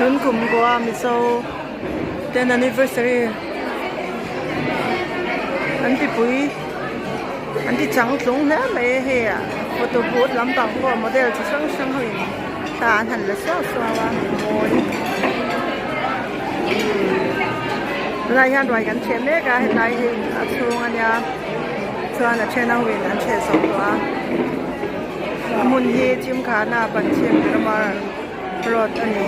Tun kum Goa Mizo ten anniversary an ti pui an ti chang tlung hle mai a hei ah photo booth lampang pawh model chi hrang hrang ho in thla an han la suau suau a mawi tunah hian ruai kan cheh mek a helai hi a chhung a nia chuan a then ho in an cheh zawh tawh a a hmun hi Gymkhana Panchhim Ramar road a ni.